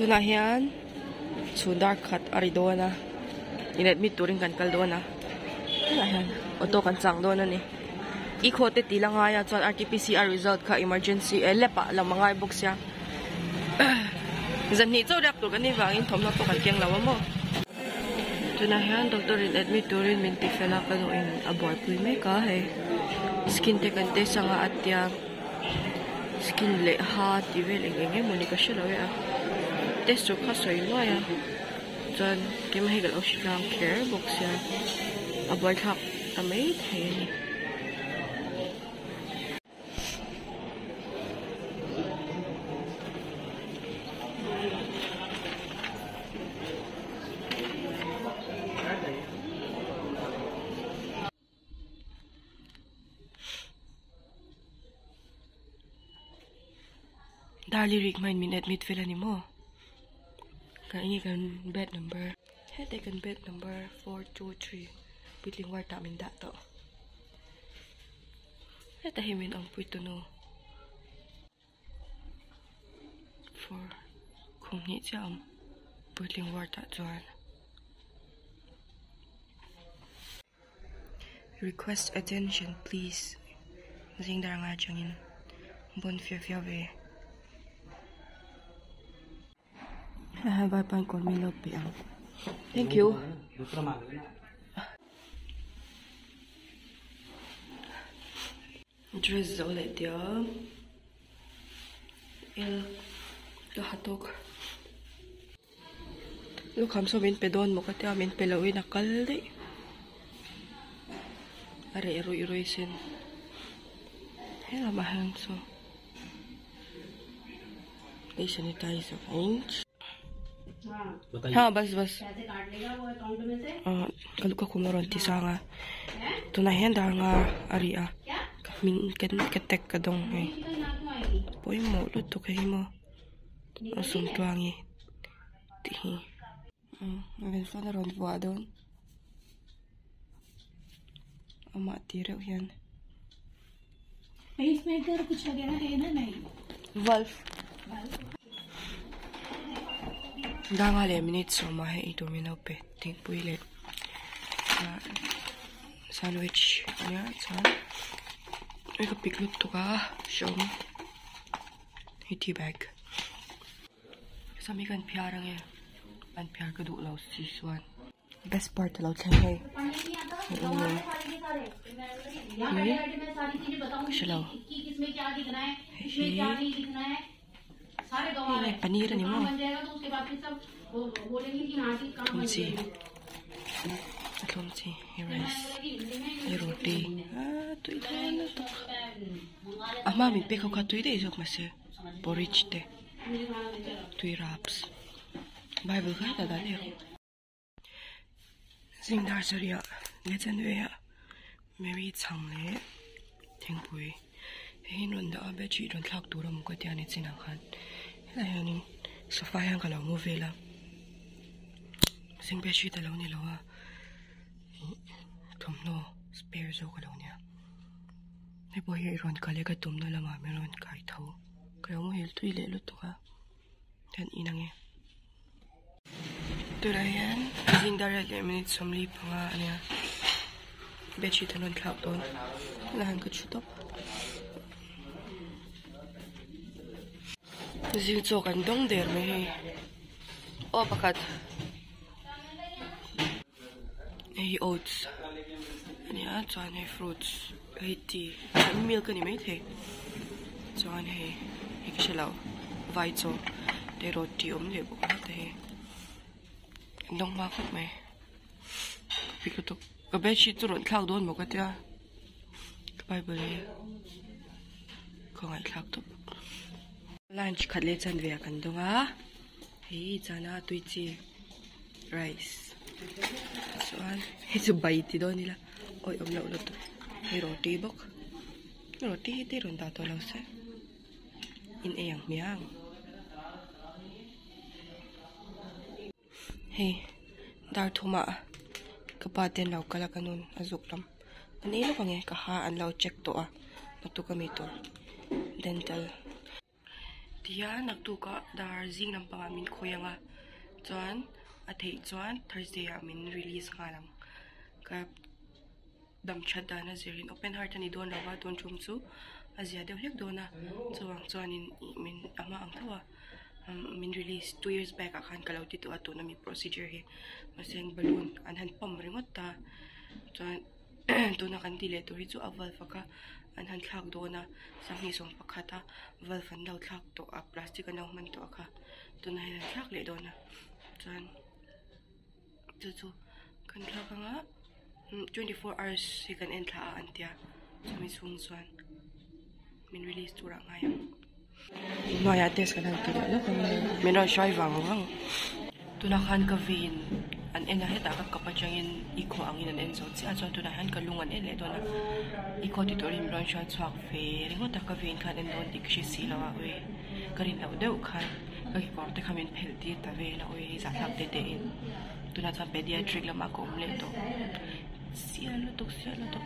Tunah hian chhun dar khat a ri dawn a, in admit turin kan kal dawn a, tunah hian auto kan chang dawn a ni. I khaw te tih la ngai a chuan RTPCR result kha emergency eh lab ah lam a ngai bawk sia. Zanhnih chaw riak tur kan nih vangin thawmhnaw pawh kan keng lo a maw. Tunah hian doctor in admit turin min ti fel a ka nu in a buaipui mek a hei skin te kan test anga a tia. Skin leh ha tih vel eng eng emawni ka hrelo e a test tur kha sawi nuai a chuan keimah hi ka lo hrilh kher bawk sia a buaithlak ta mai thei a ni. Darli rik hmain min admit vel a ni maw ka enge kan bed number hete kan bed number 423 puitling ward ah min dah tawh heta hi min awmpui tunu four khum hnih chiah a awm puitling ward ah chuan. Request attention please zing dar ngai atangin bon fia fia ve ha vai pan kawl mi lo pe ang thank you dress zo leh diam el ka ha tawk. Lukham saw min pe dawn maw ka tia min pe loh in a kal daih a reh ruih ruih sin he lamah hian saw hei sanitizer ha bas bas ah ka luka khum a rawn ti sang a tunah hian dar nga a ri a ka hming ka tag ka dawng hei pawimawh lutuk hei maw. A sum tuangi tih hi umm sawn a rawn vuah dawn amah tih reuh hian valve danga leh minute sawmah hian eitur min lo pe thingpui leh sandwich ania chuan hei ka pik lutuk a hreawm. Hei tea bag sam hi kan phiar ange an phiar ka duh lo si chuan best part alo thleng hei hei eng nge hi ka hrelo hei hi hei paneer ani maw thum chi a thlum chi hei rice hei roti ah tui dawn lutuk. A hma min pek ho kha tui daih zawk mahse porridge te tui raps bible kha hetah dan erawh zing dar sarih ah leh chanve ah Mary chhang leh thingpui hei hi an rawn dah a bedsheet rawn thlak tur a awm ka tia ni chinah khan helaiah hianin sofa hian ka lo mu vel a zing bedsheet a lo ni lo a ih thawmhnaw spare zawk a lo nia. Hei pawh hi i rawn kal e ka tumna lamah min rawn kai tho ka lo muhil tui leh lutuk a kan in ang e tunah hian zing dar riat leh minute 45 a nia bedsheet an rawn thlak dawn tunah hian ka thu tawp zing chaw kan dawng der mai hei aw pakhat. Hei oats a ni a chuan hei fruits hei tea milk a ni maithei chuan hei hei ka hre lo vai chaw te roti a awm leh bawk a heta hi an dawng hma khawp mai ka pi lutuk ka bedsheet chu rawn thlak dawn maw ka tia ka bible hi ka ngaihthlak tawp lunch khat leh chanve ah kan dawng a hei chana tui chi. Rice chuan hei chu bai ti dawn ila awi awm loh lutuk hei roti bawk roti hi te rawn dah tawh lo se in ei ang hmiang hei dar thumah ka pa te an lo kal a ka nun a zuk lam an ei lawk ang e ka ha an lo check tawh a naktuk ami tur dental. Tihian naktukah dar zing lampangah min khawi ang a, chuan a theih chuan Thursday ah min release nghal ang. Ka dam that dan a zirin open heart a ni dawn lo va, tun tum chu a zia deuh hlek dawn a, chuvang chuanin ih min a hma ang tho a, min release two years back ah khan ka lo ti tawh a tuna mi procedure hi mahse balloon an han pump ringawt ta chuan tuna kan tih leh tur hi chu a valve a kha an han thlak dawn a sanghnih sawm pakhat a valve an lo thlak tawh a plastic an lo hman tawh a kha tunah hian an thlak leh dawn a chuan. Chu chu kan thlak anga 24 hours hi kan en thla a an tia chumi chhung chuan min release tur ah ngai ang. Hnuaiah test kan han ti leh lawk ang min rawn hruai vang vang. Tunah khan ka vein an en a hetah ka kap atangin echo angin an en zo chiah a chuan tunah hian ka lung an en leh dawn a echo ti turin min rawn hruai chhuak ve ringawt a ka vein khan en dawn tih ka hre si lo a ui ka rin loh deuh khan. Ka kekawr te kha min phelh tir ta vel a awi hei zahthlak te te in tunah chuan pediatric lamah ka awm leh tawh sial lutuk sial lutuk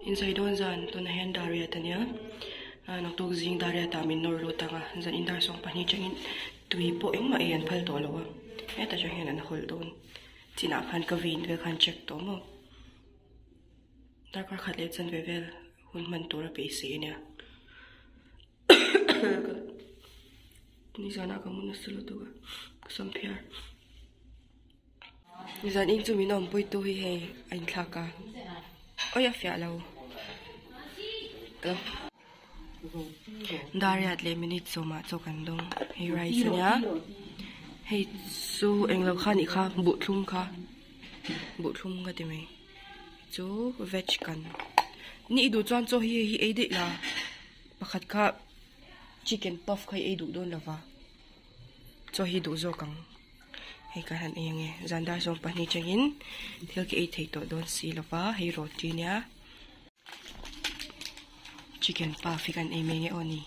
insawi dawn zan tunah hian dar riat ania naktuk zing dar riat ah min nawr lut ang a zan in dar sawm pahnih atangin tui pawh engmah ei an phal tawh lo a hetah chuan hian an hawlh dawn chinah khan ka vein vel khan check tawh maw darkar khat leh chanve vel hun hman tur a beisei ania. Nizanah ka mu nasa lutuk a ka sawm phiar nizan in chu min awmpui tu hi hei a inthlak a awi a fiah lo dariat leh minute sawmah chaw kan dawng hei rice ania hei chu englo kha nih kha buhthlum kha buhthlum ka ti mai chu veg kan ni i duh chuan chaw hi hei hi ei daih la. Pakhat kha chicken puff kha i ei duh dawn lova chaw hi duh zawk ang hei ka han ei ange zan dar sawm pahnih tangin thil ka ei thei tawh dawn si lova hei roti nia chicken puff hi kan ei mai nge aw ni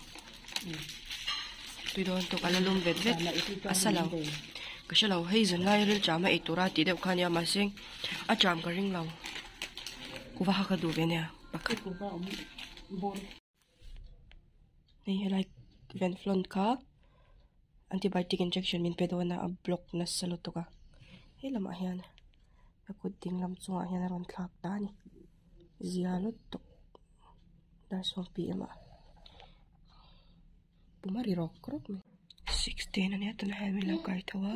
tui dawn tawk a la lum vet vet a sa lo ka hre lo hei zan lai ril cham a ei tura tih deuh kha nia mahse a cham ka ring lo kuva kha ka duh ve nia. Pakhat hei helai venflon kha antibiotic injection min pe dawn a a block nasa lutuk a he lamah hian a kut ding lam chungah hian a rawn thlak ta a ni zia lutuk dar sawm pm ah pum a ri rawk rawk mai 16 ania tunah hian min lo kai tho a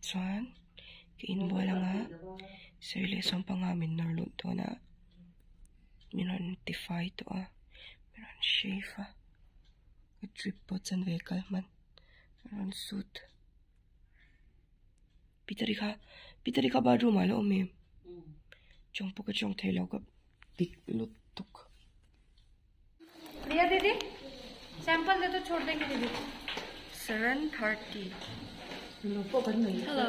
chuan ka inbual ang a sawi leh sawmpanga min nawr lut dawn a min rawn tifai tawh a min rawn shave a ka trip pawh chanve kal hman a rawn suit Peter-i kha Peter-i kha bathroom ah a la awm em chawng pawh ka chawng thei lo ka pik lutuk. Priya दीदी sample दे तो छोड़ देंगे दीदी 7:30 Hello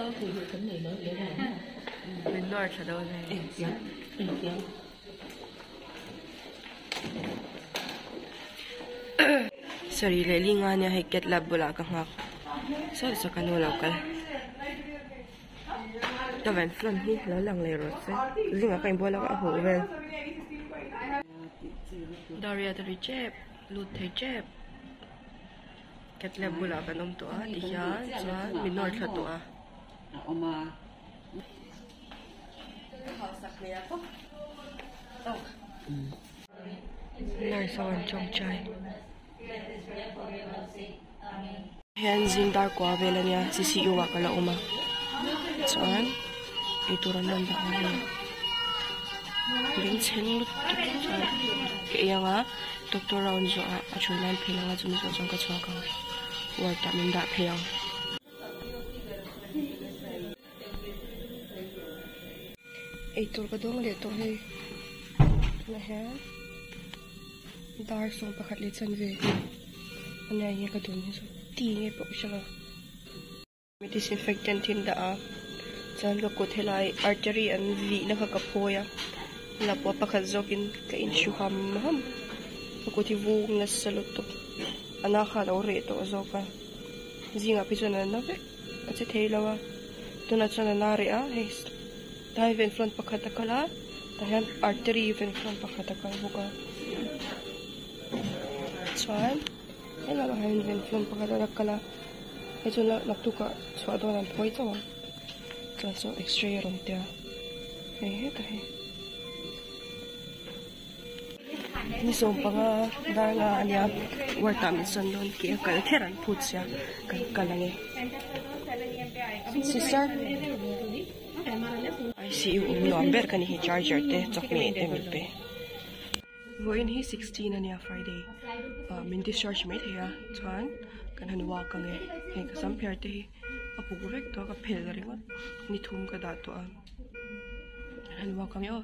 Min nawr thla dawn hei Saree leh linga nia hei cat lab bulah ka nghak saw saw ka nu lo kal ka van front hi lo lang leh rawh se zingah ka inbual a a huh vel. Dariat a ri tep lut thei tep cat lab bulah kan awm tawh a tihian chuan min nawr thla tawh a. Nurse ho an tawngtai hian zing dar kua vel ania C_C_U ah ka la awm a chuan eitur an rawn dah a hei bengchheng lutuk chuan ka ei ang a doctor round zawh ah a thu nan phei ang a chumi zawh chuan ka chhuak ang ward ah min dah phei ang. Eitur ka dawng leh tawh hei tunah hian dar sawm pakhat leh chanve ania enge ka dun hi chu tea nge pawh ka hre lo disinfectant hi an dah a chuan ka kut helai artery an vih na kha ka phawi a lapua pakhat zawkin ka inhru ham ham ka kut hi vung nasa lutuk a na kha a lo reh tawh zawk a zingah phei chuan a na vek. A che thei lo a tunah chuan a na reh a hei tlai ven front pakhat a kal a tah hian artery ven front pakhat a kal bawk a chuan Helamah hian venflon pakhat a la kal a hei chu naktukah chhuah dawn an phawi chauh ang chuan saw x-ray a rawn tia hei hetah hi ni sawmpanga dar nga a nia ward ah min sawn dawn tih a kal kher an phut sia kan kal ang e sister I_C_U awm nuam ber ka ni hi charger te chawhmeh te min pe. Vawiin hi 16 ania Friday ah min discharge mai thei a chuan kan han walk ang e hei ka sam phiar te hi a puk vek tawh a ka phel ringawt ni thum ka dah tawh a kan han walk ang e aw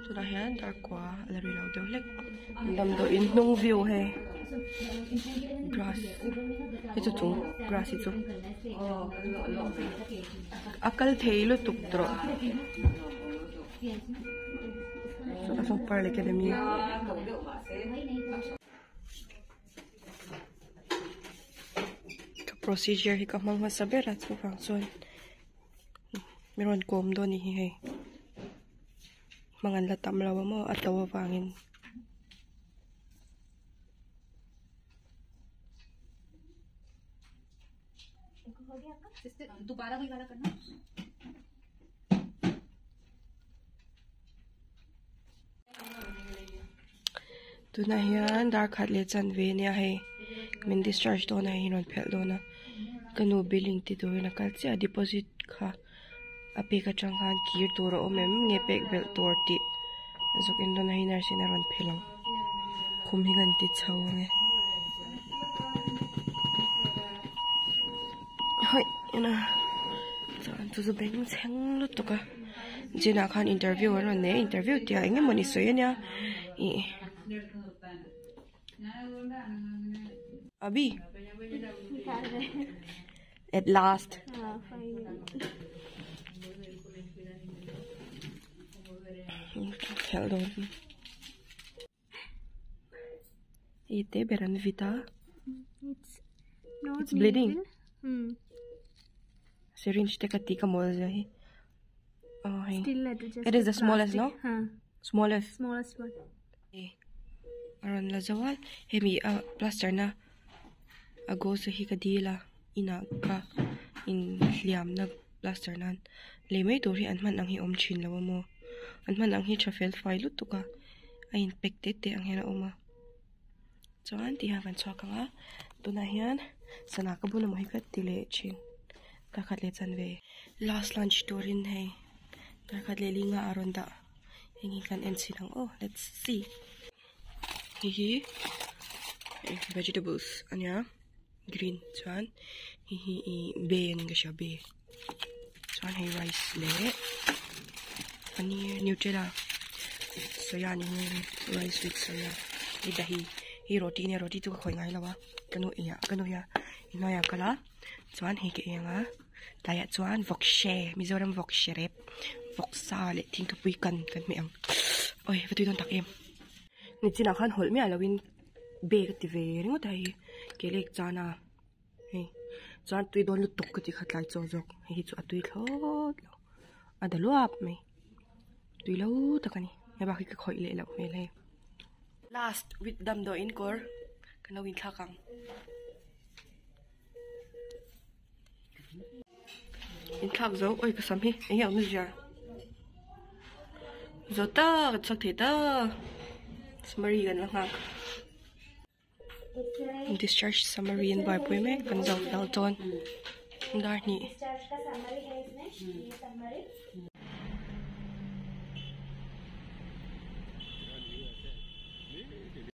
tunah hian dar kua a la ri lo deuh hlek damdawiin hnung view hei grass hei chu chung grass hi chu a kal thei lutuk tawh. Pearl Academy ka procedure hi ka hmang hmasa ber a chuvang chuan min rawn kawm dawn a ni hi hei hmang an la tam lo a maw a to avangin. Tunah hian dar khat leh chanve ania hei min discharge dawn a hei rawn phelh dawn a ka nu billing ti turin a kal chiah a deposit kha a pek atang khan kir tur a awm em nge pek belh tur tih zawk en dawn a hei nurse in a rawn phelh ang khum hi kan ti chho ang e haih ena chuan chu chu bengchheng lutuk a. Chinah khan interview an rawn nei a interview tih ah eng emawni sawi ania ih Abhi at last khelh dawn hei te ber an vit a it's bleeding syringe te ka tih ka mawl zia hi aw hei it is the smallest no smallest a rawn la zo a hemi a plaster na a gauze hi ka dil a inah ka inhliam na plaster nan lei mai tur hi an hman ang hi a awm thin lo a maw an hman ang hi tha fel fai lutuk a a in pack te te ang hian a awm a chuan ti hian kan chhuak ang a tunah hian sana ka bun emaw hi ka ti leh thin darkhat leh chanve last lunch turin hei darkhat leh li nga a rawn dah heng hi kan en chhin ang aw let's see hei hi vegetables ania. Green chuan hei hi ih be a ni ka hria be chuan hei rice leh paneer nutella soya ni nghe nghe rice with soya hei dahi hei roti ania roti chu ka khawih ngai lo a ka nu ei ah ka nu hian inhnuai ah a kal a chuan hei ka eng a tlaiah chuan vawkse mizoram vawkse rep vawksa leh thingthupui kan kan hmeh ang awi va tui dawn tak em nichinah khan hawlh miah loin. Bag a ti ve ringawt a hei ke lek chan a hei chuan tui dawn lutuk ka tih kha tlai chaw zawk hei hi chu a tui thlawt lo a da luap mai tui lo tak a ni hei bak hi ka khawih leh loh hmel hei last with damdawiin kawr kan lo inthlak ang. Inthlak zo oi ka sam hi eng nge awm zia zo ta ka chhuak thei ta summary kan la nghak discharge summary an buaipui mek kan zo fel dawn dar hnih.